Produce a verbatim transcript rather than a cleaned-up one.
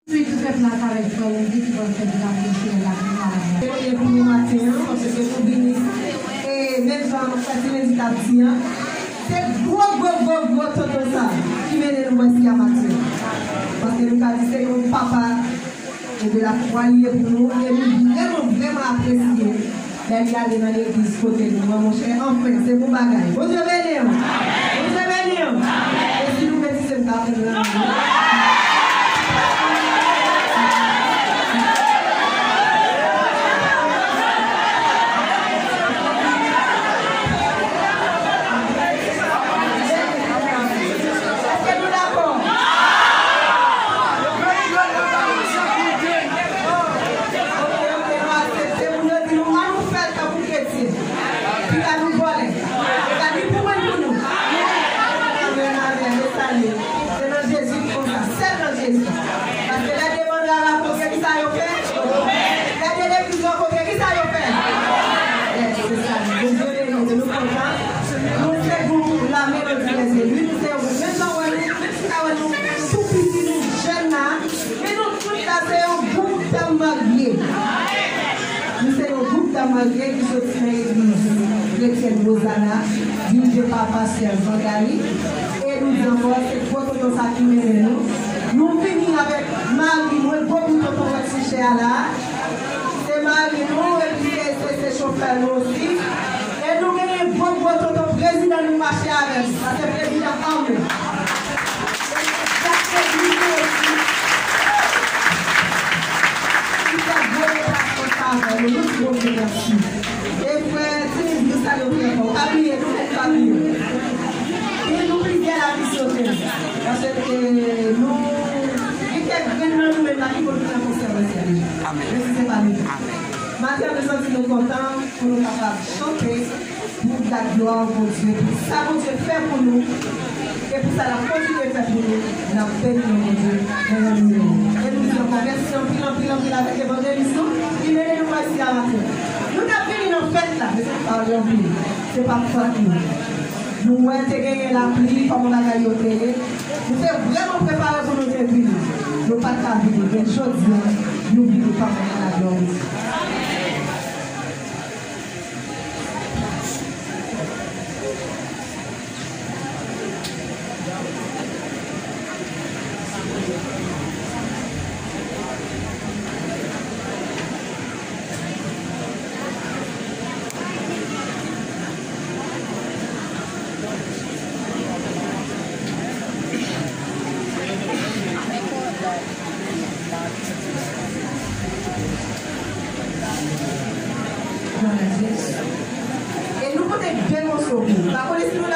Tout pèp la ka wè frè Wendy ki pral fè drapo syèl la pou nou avè. Se premye pou nou maten an, paske se pou vini. E menm jan frè Tilendy t ap di an, se gwo, gwo, gwo, gwo tonton sa ki mennen nou bò isi a maten an. Paske nou ka di se yon papa e de la fwa li ye pou nou, e nou vrèman, vrèman apresye. Lè li ale nan legliz kote nou an, monchè, anfen, se bon bagay. Bondye beni w. Bondye beni w. E si nou beni, se m k ap pran nan men nou. Èske nou dakò? Ok, ok, nou aksepte pou nou di nou, an nou fè l tankou kretyen. Piga nou vòlè. Piga ni pou mwen ni pou nou. Amèn, amèn. E sa l ye. Se nan Jezi ki konsa. Sèl nan Jezi. Paske lè de mandra la koke, kisa yo fè? Lè de legliz yo koke, kisa yo fè? Yes, se sa l ye. Bondye beni nou. Nou kontan. Nou se gwoup La Mélodie des Élus. Nou se yon gwoup. Men sa w wè nou, sa w wè nou tou piti, nou jèn la. Men nou tout la se yon gwoup dam marye. Nou se yon gwoup dam marye ki soti nan legliz kretyèn Rozana, dirije pa pastè Zangali. E nou di ankò, se gwo tonton sa ki mennen nou. Nou vini avèk mari nou, gwo bout tonton wè ti chè a la. Se mari nou, epi se, se, se chofè nou osi. E nou genyen gwo, gwo tonton prezidan nou mache avè l. Sa se prezidan pa w. E se Jack Rodrigue osi. Ki fè gwo deplasman sa avè nou. Nou di Bondye mèsi. E frè Tilendy, nou salye w trè fò. Pa bliye nou, pa bliye. E nou plizyè la ki sote. Paske nou, gen kèk grenn nan nou menm la ki konn vin nan konsè wè syèl deja. Amèn. Men si se pa nou. Amèn. Maten an, nou santi nou kontan pou nou kapab chante pou dat glwa Bondye, pou sa Bondye fè pou nou, e pou sa l ap kontinye fè pou nou, n ap beni non Bondye nan yon nimewo. E nou di ankò mèsi anpil, anpil, anpil avèk evanjelis nou, ki mennen nou bò isi a maten. Nou t ap vini nan fèt la, men se pa anpil, se pa fòt nou. Nou wè te genyen lapli, kòman bagay yo te ye. Nou te vrèman prepare pou nou te vini. Nou pa t ka vini, men jodi a, nou vini kòm yon adoratè. E nou pote de moso pou nou. Pa konnen si nou